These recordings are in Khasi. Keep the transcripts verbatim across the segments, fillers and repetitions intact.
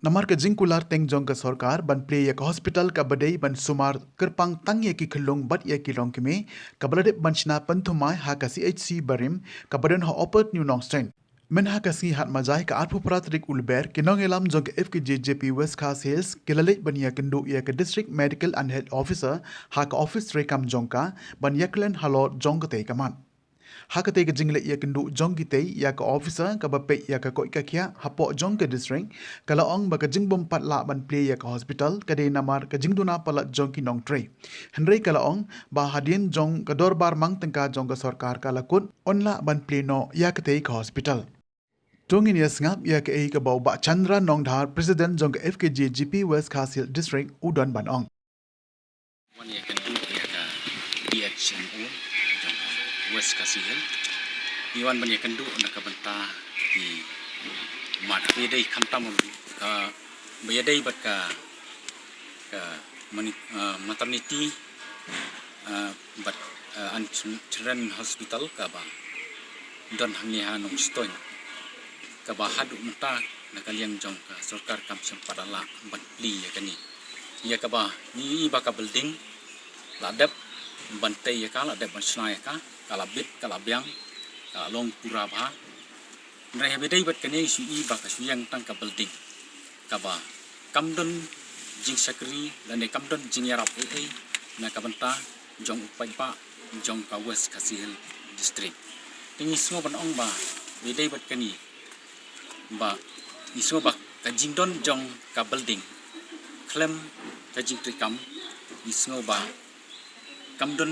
Namar ka jingkular teng jong ka sorkar ban plie ïa ka hospital kaba dei ban sumar kyrpang tang ïa ki khyllung bad ïa ki longkmie, kaba la dep ban shna pynthymmai ha ka C H C barim kaba don ha Upper New Nongstoiñ. Mynha ka sngi Hatmajai ka arphew phra tarik u Lber, ki nongïalam jong ka F K J G P West Khasi Hills ki la leit ban ïakynduh ïa ka District Medical and Health Officer ha ka office treikam jong ka ban ïakren halor jong katei ka mat. Ha katei ka jingleit ïakynduh jong kitei ïa ka officer kaba peit ïa ka koit ka khiah hapoh jong ka district, ka la ong ba ka jingbym pat lah ban plie ïa ka hospital ka dei namar ka jingduna palat jong ki nongtrei. Hynrei ka la ong ba hadien jong ka dorbar mang tyngka jong ka sorkar ka la kut, yn lah ban plie noh ïa katei ka hospital. To ngin ïa sngap ïa kaei kaba u Bah Chandra Nongdhar, President jong ka F K J G P West Khasi Hills District u don ban ong. Wan ïakynduh ïa ka D H M O jong ka West Khasi Hills. Ngi wan ban ïakynduh na ka bynta ki mat, ba ïadei khamtam, ka, ba ïadei bad ka, ka mani-, ah, maternity, ah, bad, ah, and Children Hospital kaba don hangne ha Nongstoiñ, kaba haduh mynta na ka liang jong ka sorkar kam shym pat da lah ban plie ïa kane. Ïa kaba ngi i ba ka building la dep ban tei ïa ka, la dep ban shna ïa ka, ka la bit, ka la biang, ka la long pura bha. Hynrei haba ïadei bad kane ngi shu i ba ka shu ïeng tang ka building kaba kam don jingshakri lane kam don jingïarap ei ei na ka bynta jong u paidbah jong ka West Khasi Hills District. Te ngi sngew ban ong ba haba ïadei bad kane, ba ngi sngew ba ka jingdon jong ka building khlem ka jingtreikam, ngi sngew ba kam don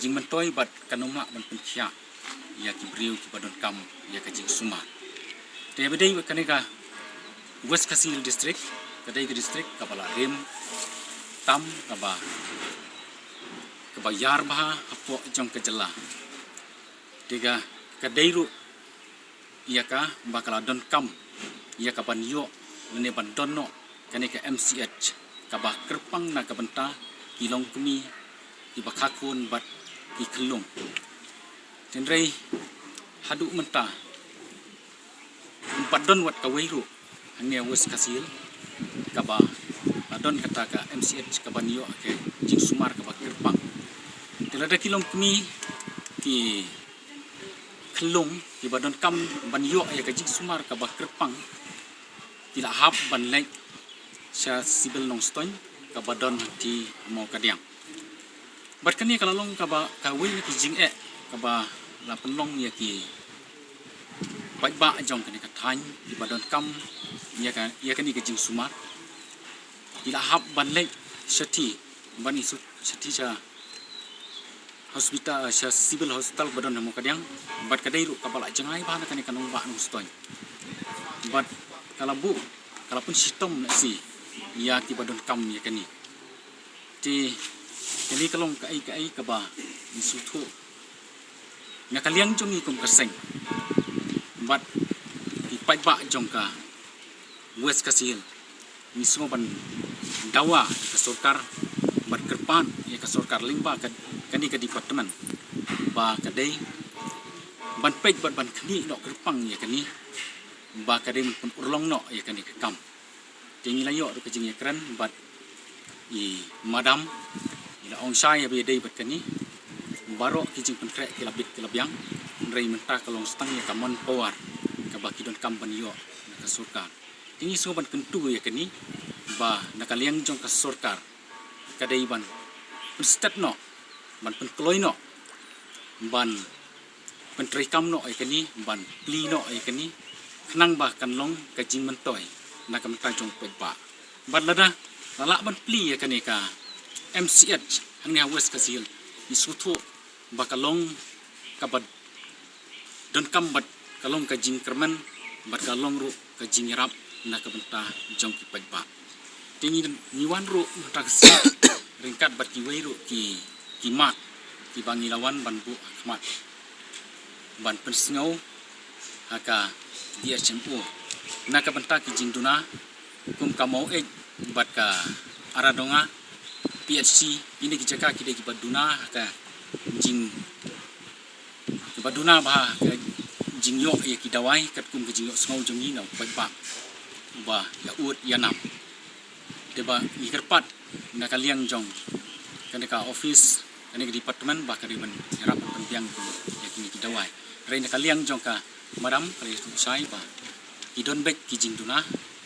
jingmyntoi bad kan ym lah ban pynkhiah ïa ki briew kiba donkam ïa ka jingsumar. Te haba ïadei bad kane ka West Khasi Hills District, ka dei ka district kaba la rim tam, kaba, kaba ïar bha hapoh jong ka jylla. Te ka, ka dei ruh ïa ka ba ka la donkam ïa ka ban ïoh lane ban don noh kane ka M C H kaba kyrpang na ka bynta ki longkmie, kiba kha khun bad ki khyllung. Hynrei haduh mynta ym pat don wat kawei ruh hangne ha West Khasi Hills kaba la don kata ka M C H ka ban ïoh ka jingsumar kaba kyrpang. Te lada ki longkmie, ki khyllung kiba donkam ban ïoh ïa ka jingsumar kaba kyrpang, ki la hap ban leit sha Civil Nongstoiñ kaba don ha Mawkadiang. Bad kane ka la long kaba kawei na ki jingeh kaba la pynlong ïa ki paidbah jong kane ka thaiñ kiba donkam ïa ka, ïa kane ka jingsumar. Ki la hap ban leit shathie, ban ïasuk shathie sha hospital, sha Civil Hospital ba don ha Mawkadiang, bad ka dei ruh kaba la jngai bha na kane ka nongbah Nongstoiñ. Bad ka la buh, ka la pynshitom lehse ïa kiba donkam ïa kane. Te kane ka long kaei kaei kaba ngi sngewthuh na ka liang jong ngi kum ka seng bad ki paidbah jong ka West Khasi Hills. Ngi sngew ban dawa ïa ka sorkar, ban kyrpad ïa ka sorkar lyngba ka, kane ka department, ba ka dei ban peit bad ban khmih noh kyrpang ïa kane, ba ka dei ban pynurlong noh ïa kane ka kam. Te ngi la ïoh ruh ka jingïakren bad i madam, i la ong shai haba ïadei bad kane, baroh ki jingpynkhreh ki la bit ki la biang, hynrei mynta ka long tang ïa ka manpower kaba ki donkam ban ïoh na ka sorkar. Te ngi sngew ban kyntu ïa kane ba na ka liang jong ka sorkar ka dei ban pynstet noh, ban pynkloi noh, ban pyntreikam noh ïa kane, ban plie noh ïa kane, khnang ba kan long ka jingmyntoi na ka bynta jong u paidbah. Bad lada la lah ban plie ïa kane ka M C H hangne ha West Khasi Hills, ngi sngewthuh ba ka long kaba donkam bad ka long ka jingkyrmen bad ka long ruh ka jingïarap na ka bynta jong ki paidbah. Te ngi, ngi wan ruh mynta ka sngi ryngkat bad kiwei ruh ki, ki mat kiba ngi la wan ban buh ha khmat ban pynsngew ha ka D H M O na ka bynta ki jingduna kum ka Maweit bad ka Aradonga P H C, kine ki jaka ki dei kiba duna ha ka jing, kiba duna bha ha ka jingïoh ïa ki dawai katkum ka jingïohsngew jong ngi na u paidbah. ba ïa ud ïa nam. Te ba ngi kyrpad na ka liang jong kane ka office, kane ka department ba ka dei ban ïarap ban pynbiang ïa kine ki dawai. Hynrei na ka liang jong ka madam ka la ïathuh shai ba ki don beit ki jingduna,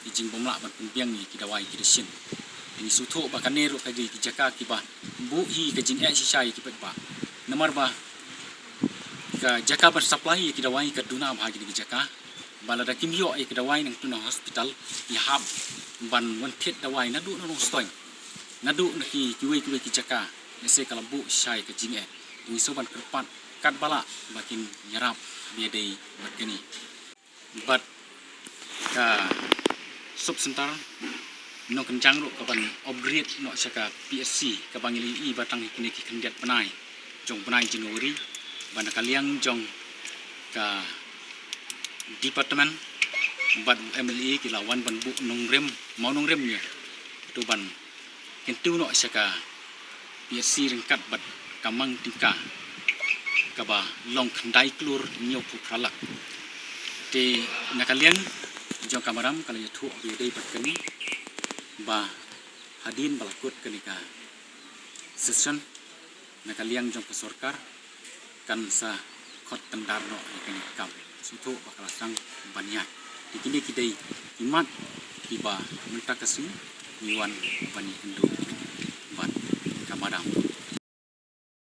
ki jingbymlah ban pynbiang ïa ki dawai ki dashin. Te ngi sngewthuh ba kane ruh ka dei ki jaka kiba buh hi ka jingeh shisha ïa ki paidbah. Namar ba ka jaka ban supply ïa ki dawai ka duna bha ha kine ki jaka. Ba lada kim ïoh ïa ki dawai nangtu na hospital, ki hap ban wan thied dawai naduh na Nongstoiñ, naduh na ki kiwei kiwei ki jaka. Lehse ka la buh shai ka jingeh. Te ngi shu ban kyrpad katba lah ba kin ïarap ïadei bad kane. Bad ka sub center Nongkynjang ruh ka ban upgrade noh sha ka P H C kaba ngi la ïohi ba tang ha kine ki khyndiat bnai jong bnai January, ba na ka liang jong ka department bad u M L A ki la wan ban buh nongrim, mawnongrim ïa to ban kyntu noh sha ka P H C ryngkat bad ka mang tyngka kaba long khyndai klur hynñiewphew phra lak. Te na ka liang jong ka madam ka la ïathuh ïadei bad kane ba hadien ba la kut kane ka session, na ka liang jong ka sorkar kan sa khot tyndar noh ïa kane ka kam. Sngewthuh ba ka la sdang ban ïaid. Te kine ki dei ki mat kiba mynta ka sngi ngi wan ban ïakynduh bad ka madam.